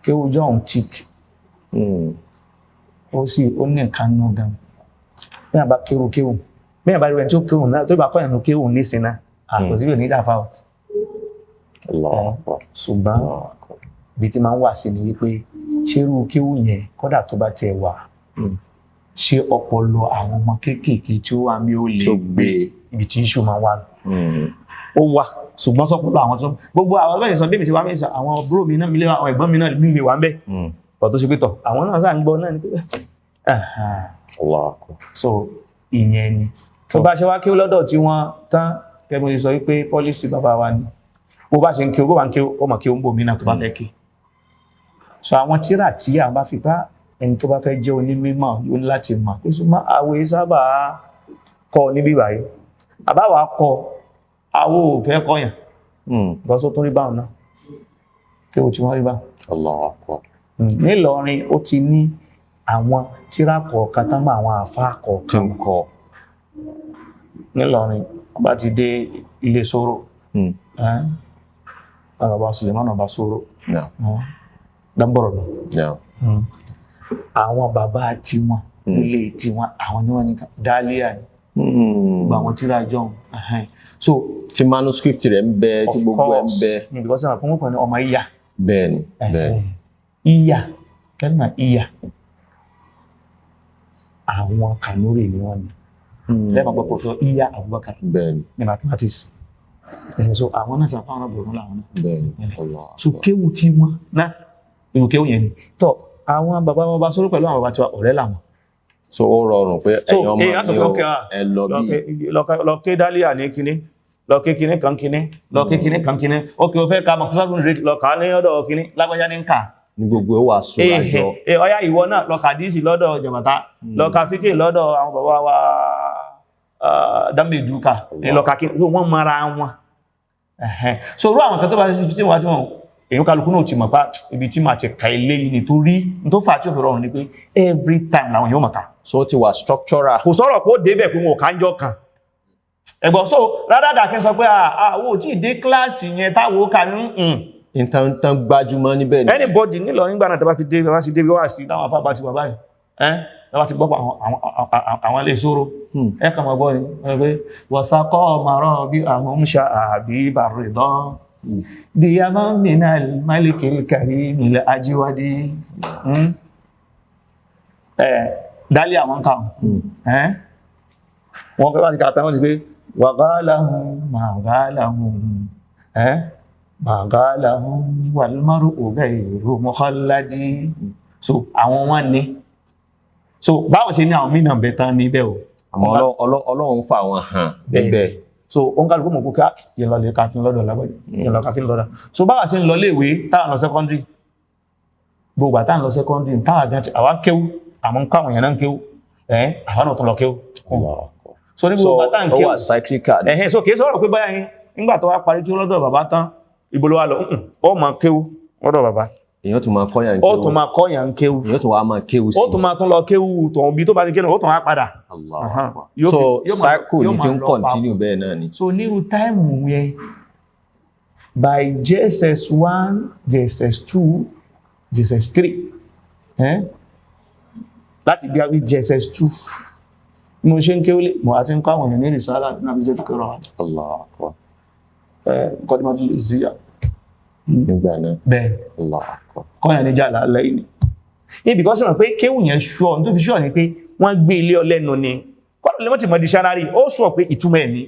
Kéwú jọ̀hún thick. Ó sì ó ní nǹkan nù gan. Bí wọn bá kéwú kéwú, bí wọn bá rí ẹni tó kéwú náà, tó bá kọ́ ẹ̀nu kéwú nísìnyí náà, kò sí bí ò ní dàfa o. Allahu Akbar. Ṣùgbọ́n Allahu Akbar. ibi tí máa ń wà sí ni wípé, ṣérú kéwú yẹn, kódà tó bá tiẹ̀ wà, ṣé ọpọlọ àwọn ọmọ kéékèèké tí ó wà mí ó lè Tó gbé. Ibi tí iṣu máa wà nù. Ó wà, ṣùgbọ́n sọpọlọ àwọn tó gbogbo àwọn ọlọ́yìn sọ bí mi ṣe wá mi sọ, àwọn búrò mi náà mi lè wà, àwọn ẹ̀gbọ́n mi náà mi lè wà ń bẹ̀ ọ̀ tó ṣe pé tọ̀, àwọn náà sáà ń gbọ́ náà ni pé ẹ̀hàn. Allahu Akbar. So ìyẹn ni tó bá ṣe wá kí ó lọ́dọ̀ tí wọ́n tán kẹ́mi ṣe sọ wípé policy bàbá wa ni, bó bá ṣe ń kí ó, bó bá ń kí ó, ó mọ̀ kí ó ń bò mí náà tó bá fẹ́ kí. So àwọn tíra tí àwọn bá fi bá ẹni tó bá fẹ́ jẹ́ onímọ̀ yóò ní láti mọ̀ pé súnmọ́ àwọ̀ sábà kọ níbí báyìí, àbáwá kọ, àwọ̀ ò fẹ́ kọyàn because ó tún rí báwọn náà kí o tí wọ́n rí báwọn. Allahu Akbar. Nílọrin, ó ti ní àwọn tíra kọ̀ọ̀kan tán mọ́, àwọn àfáà Tí kọ̀ọ̀kan ń kọ. Nílọrin, wọ́n bá ti dé ilé sóró, àwọn bàbá Suleiman ọba sóró, dáńbọ̀rọ̀ nù. Àwọn bàbá tiwọn nílé tiwọn, àwọn ni wọ́n ní dálíà ní gbogbo àwọn tíra jọ̀hún. So Tí manuscript rẹ̀ ń bẹ, tí gbogbo ẹ̀ ń bẹ. Ní because àwọn kan wọ́n ní ọmọ ìyá. Bẹ́ẹ̀ni, bẹ́ẹ̀ni. Ìyá, kẹ́lìmà ìyá, àwọn Kanuri ni wọ́n ní lẹ́ẹ̀ma gbọ́ Professor Iya Abubakar ní mathematics. So àwọn náà sàpá àwọn bòrò làwọn náà. Allah. So kéwù tí wọ́n náà, irú kéwù yẹn ni tọ́ àwọn bàbá wọn bá sọ̀rọ̀ pẹ̀lú àwọn bàbá tiwa, ọ̀rẹ́ làwọn. So ó rọrùn pé So, ẹ̀yin ọmọ á sọ mi pé o, okay, ah, ẹ lọ bí. Lọ ké dálíà ní kíní, lọ ké kíní kan kíní, lọ ké kíní kan kíní. Ok, o fẹ́ ka mọ̀kúsọ́gùn rẹ̀, lọ kà á ní ọ̀dọ̀ kíní lágbájá ní ń kà. Ní gbogbo ó wà sóra jọ. Ọ̀yá, ìwọ náà lọ kà díìsì lọ́dọ̀ jàbàtà, lọ ka fíkè lọ́dọ̀ àwọn bàbá wa dámbèdúkà, lọ ka kíní. So wọ́n mara wọn. Ẹ̀hẹ́n. So irú àwọn kan tó bá ṣe tí wọ́n ti wọ́n èyàn, kálukú náà ti mọ̀ pa ibi tí màá ti ka ilé yìí, nítorí n tó fà á tí ò fi rọrùn ni pé every time làwọn yóò mọ̀ ká. So ó ti wà structural. Kò sọ̀rọ̀ pé ó débẹ̀ pé wọn ò ká ń jọ kan ẹ̀gbọ́n. So rádàdà kí n sọ pé àwọn ò tí ì dé kíláàsì yẹn táwọn ó kà ní Nǹkan tán gbájúmọ́ níbẹ̀ ni. Anybody nílọ nígbà náà, tẹ́ bá ti dé, bá ti dé bí wá sí táwọn afá bá ti wà báyìí, ẹ́ tẹ́ bá ti gbọ́ pa àwọn ilé ìṣòro, ẹ kàn máa gbọ́ ni ẹ pé wàsákọ́ màrọ́ bí àwọn ń ṣe àbí bàrìdán dìyàmọ́ minal malikil karimil ajiwadi. Ẹ dálé àwọn kan ẹ́ wọ́n fẹ́ bá ti kàtà, wọ́n ti pé wàgálàhùn màgálàhùn ẹ́ màgálàhùn wàlmárù ghayru mukhalladi. So àwọn wọn ní, so báwọn ṣe ní àwọn mìíràn bẹ tán níbẹ̀ o. Àmọ́ Ọlọ́run fà wọ́n hàn níbẹ̀. So ó ń kálukú mọ̀ pé ká yẹn lọ lè kákin lọ́dọ̀ lágbàjá, yẹn lọ kákin lọ́dọ̀. So báwa ṣe ń lọ léèwé, táwọn lọ secondary, gbogbo àtàwọn lọ secondary, táwọn gan ti àwa kéwú, àmọ́ ń kọ́ àwọn èèyàn náà ń kéwú, ẹ̀ àwa náà tún lọ kéwú. So ní So gbogbo àtàwọn ó kéwú, wà cyclical. Ẹ̀hẹ́n, so kìí sọ̀rọ̀ pé báyà yín nígbà tó wá parí kéwú lọ́dọ̀ bàbá tán, ibo ló wá lọ? Ó máa kéwú lọ́dọ̀ bàbá. Èèyàn tún máa kọ́yàn Ó kéwú. tún máa kọ́ yàn kéwú. Èèyàn tún wá máa kéwú sí. Ó tún máa tún lọ kéwú tọ̀hún bí tó bá ti kéwú, ó tún wá padà. Allah. Ahan. So Yóò cycle ni máa tí ń lọ continue bẹ́ẹ̀ náà ni. So nírú time yẹn, by JSS 1, JSS 2, JSS 3, eh? Láti bí i JSS 2 bí mo ṣe ń kéwú lé, mo àti ń kọ́ àwọn èèyàn ní rìsálà ní àbíṣẹ́ tó kẹrọ. Allah Akbar. Kọ́dímọ́tò lè zíyà. Nígbà náà. Bẹ́ẹ̀. Allah Akbar. Kọ́yàn ní jàlá lẹ́yìn ni ní because mọ̀ pé kéwù yẹn ṣọ́ ní tó fi ṣọ́ ni pé wọ́n gbé ilé ọ lẹ́nu ni, kọ́lọ̀ lè wọ́n ti mọ̀ dictionary, ó sọ pé ìtumọ̀ ẹ̀ ní.